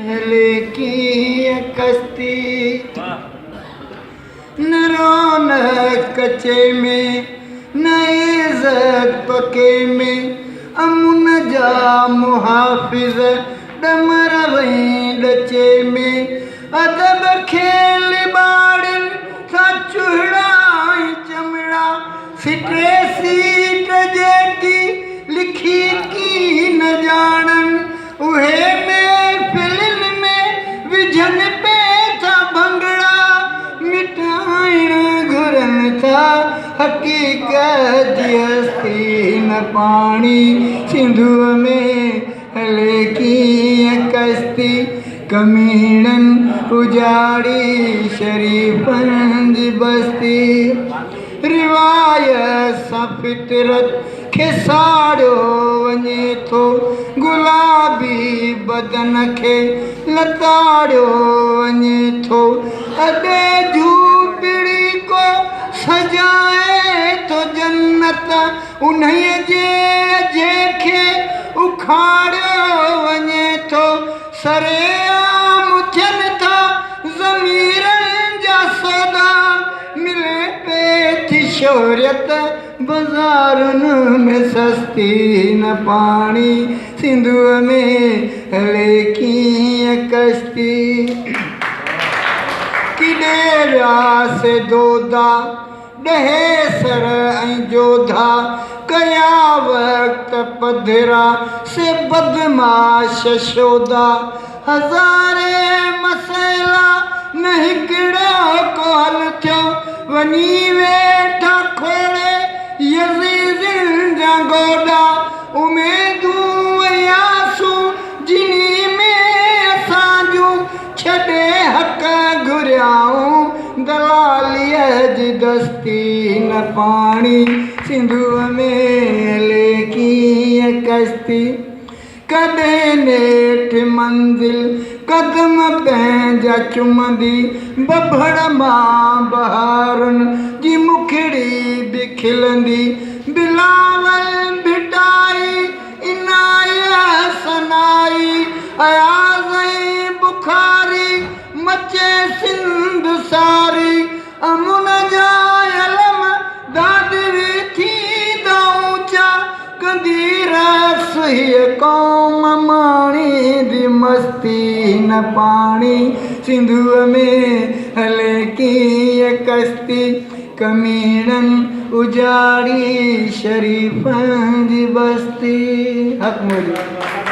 هلي ڪيئن ڪشتي، نه رونق ڪچي ۾، نه عزت پڪي ۾، امن جا محافظ ڏمر وئين ڏچي ۾، ادب کي لٻاڙين ٿا چهڙا ۽ چمڙا، سٽي سيٽ جيڪي لکي ڪين ڄاڻن، اهي محفلن ۾ وجهن پي ٿا ڀنگڙا، مٽائڻ گهرن ٿا حقيقت جي هستي نه پاڻي سنڌوء ۾ هلي ڪيئن ڪشتي، ڪميڻن اجاڙي شريفن جي بستي. روايت سان فطرت کي ساڙيو وڃي ٿو، گلابي بدن کي لتاڙيو وڃي ٿو، اڏي جهوپڙي ڪو سجائي ٿو جنت، انهيء جي اجهي کي اکاڙيو وڃي ٿو، سرعام ٿين ٿا ضميرن جا سودا، ملي پئي ٿي شهريت بازارن ۾ سستي، نه پاڻي سنڌوء ۾ هلي ڪيئن ڪشتي. ڪيڏي ويا سي دودا ڏهيسر ۽ جوڌا، ڪيا وقت پڌرا سي بدمعاش شودا، هزارين مسئلا نه هڪڙو ڪو حل ٿيو، وڃي ويٺا کوڙي يزيدين جا گوڏا، اميدون ۽ آسون جني ۾ اسان جون، ڇڏي حق گهريائون دلاليء جي دستي، نه پاڻي سنڌوء ۾ هلي ڪيئن ڪشتي، ڪڏهن نيٺ منزل قدم پنهنجا چمندي، بڀڙ مان بهارن جي مکڙي به کلندي، بلاول ڀٽائي عنايت ثنائي، اياز ۽ بخاري، مچي سنڌ ساري، امن جا علم دادوي ٿيندا اوچا، ڪندي رقص هيء قوم ماڻيندي مستي، نه پاڻي سنڌوء ۾ هلي ڪيئن ڪشتي. ڪميڻن اجاڙي شريفن جي بستي. حق موجود.